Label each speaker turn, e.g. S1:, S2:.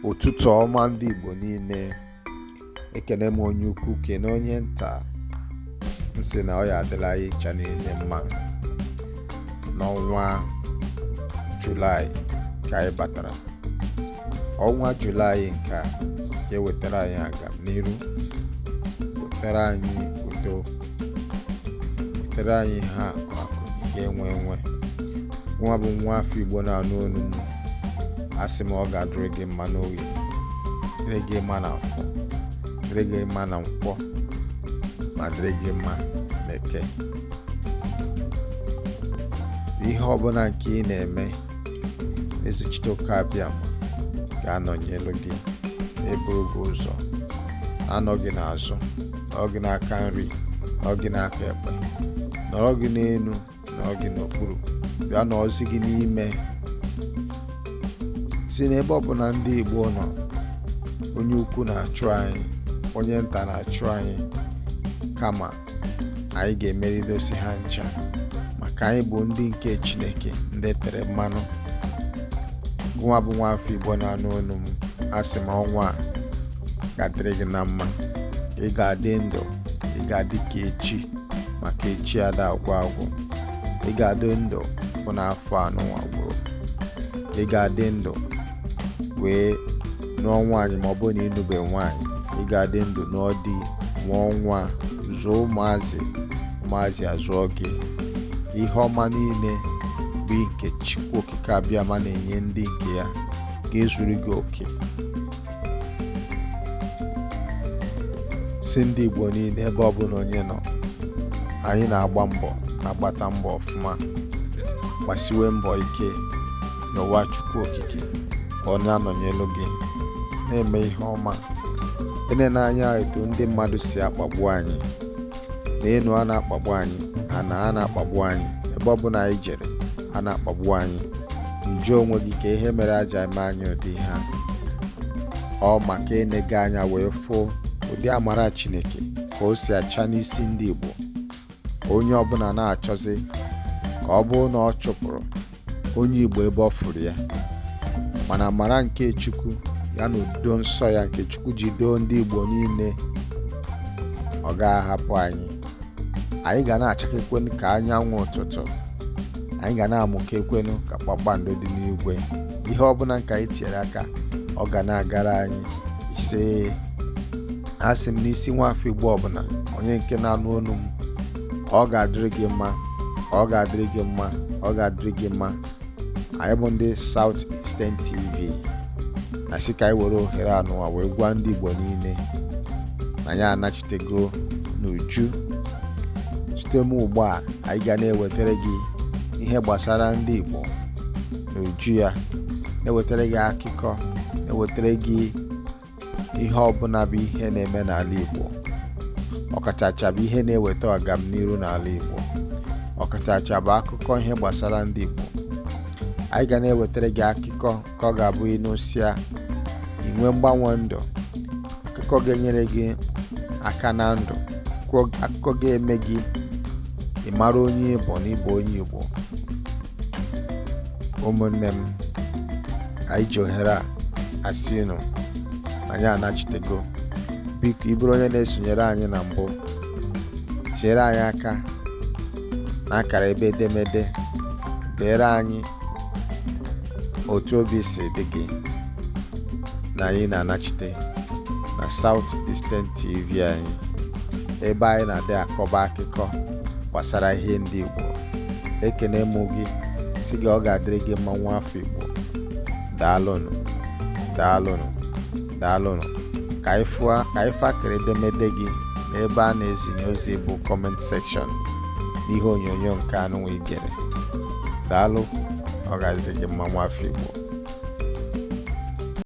S1: Ụtụtụ ọma, ndị Igbo niile. Ekene m onye ukwu, kene onye nta. M sị na ọ ya adịla anyị ncha niile mma n'ọnwa Julaị ka anyị batara. Ọnwa Julaị nke a ga-ewetara anyị agamniru, wetara anyị udo, wetara anyị ihe akụ akụ na ihe enwe enwe. Nwa bụ nwa afọ Igbo na-anụ olu m, asị m ọ ga-adịrị gị mma n'oge, dịrị gị mma n'afọ, dịrị gị mma na nkwọ, ma dịrị gị mma n'eke. Ihe ọbụla nke ị na-eme, Ezi Chukwu Okike Abịama ga-anọnyelu gị, na-eburu gị ụzọ, anọ gị n'azụ, nọrọ gị n'aka nri, nọrọ gị n'aka ekpe, nọrọ gị n'elu, nọrọ gị n'okpuru, bịa nọọzi gị n'ime. Si n'ebe ọbụla ndị Igbo nọ, onye ukwu na-achụ anyị, onye nta na-achụ anyị, kama anyị ga-emeridosi ha ncha, maka anyị bụ ndị nke Chineke, ndị tere mmanụ. Nwa bụ nwa afọ Igbo na-anụ olu m, asị m ọnwa a ga-adịrị gị na mma. Ị ga-adị ndụ, ị ga-adị ka echi, maka echi ada agwụ agwụ. Ị ga-adị ndụ bụ n'afọ anụnwa gwụrụ. Ị ga-adị ndụ wee nụọ nwaanyị, ma ọ bụrụ na ị nụbe nwaanyị. Ị ga-adị ndụ nụọ di, mụọ nwa, zụọ ụmụazị, ụmụazị azụọ gị. Ihe ọma niile bụ nke Chukwu Okike Abịama na-enye ndị nke ya ga-ezuru gị oke. Si ndị Igbo niile, ebe ọbụla onye nọ, anyị na-agba mbọ, na-agbata mbọ ọfụma, gbasiwe mbọ ike n'ụwa. Chukwu Okike ka ọ na-anọnyelu gị, na-eme ihe ọma. Enene anya etu ndị mmadụ si akpagbu anyị na enu, a na-akpagbu anyị, ana a na-akpagbu anyị, ebe ọbụla anyị jere a na-akpagbu anyị. Njụ onwe gị ka ihe mere aja eme anyị ụdị ihe a. Ọ maka enega anya wee fụ ụdị amara Chineke ka o si acha n'isi ndị Igbo. Onye ọbụla na-achọzi ka ọ bụrụ na ọ chụpụrụ onye Igbo ebe ọ fụrụ ya, mana amara nke Chukwu ya na udo nsọ ya nke Chukwu ji doo ndị Igbo niile, ọ ga-ahapụ anyị. Anyị ga na-achakekwenu ka anyanwụ ụtụtụ, anyị ga na-amụkekwenu ka kpakpando dị n'igwe. Ihe ọbụla nke anyị tinyere aka, ọ ga na-agara anyị. Ise. Asị m n'isi nwafọ Igbo ọbụla, onye nke na-anụ olu m, ọ ga-adịrị gị mma, ọ ga-adịrị gị mma, ọ ga-adịrị gị mma. Anyị bụ ndị South Eastern TV na-asị ka anyị were ohere anụwa wee gwa ndị Igbo niile na anyị anachitego n'uju. Site m ugbu a, anyị ga na-ewetara gị ihe gbasara ndị Igbo n'uju ya, na-ewetara gị akụkọ, na-ewetara gị ihe ọbụla bụ ihe na-eme n'ala Igbo, ọkachacha bụ ihe na-eweta ọganiru n'ala Igbo, ọkachacha bụ akụkọ ihe gbasara ndị Igbo. Anyị ga na-ewetara gị akụkọ ka ọ ga-abụ ịnụsịa inwe mgbanwe ndụ, akụkọ ga-enyere gị aka na ndụ, akụkọ ga-eme gị ị mara onye ị bụ na ịbụ onye Igbo. Ụmụnne m, anyị ji ohere a asị unu na anyị anachitego. Biko, ị bụrụ onye na-esonyere anyị na mbụ, tinyere anyị aka n'akara ebe edemede, deere anyị otu obi si dị gị na anyị na-anachite na South Eastern TV anyị, ebe anyị na-adị akọba akụkọ gbasara ihe ndị Igbo. Ekene mụ gị, si gị ọ ga-adịrị gị mma, nwa afọ Igbo. Daalụnụ, daalụnụ, daalụnụ. Ka anyị fụ akara edemede gị n'ebe a na-ezinye ozi bụ comment section n'ihe onyonyo nke anụnwa igere. Daalụ, ọ ga-adịrị gị mma, nwa afọ Igbo.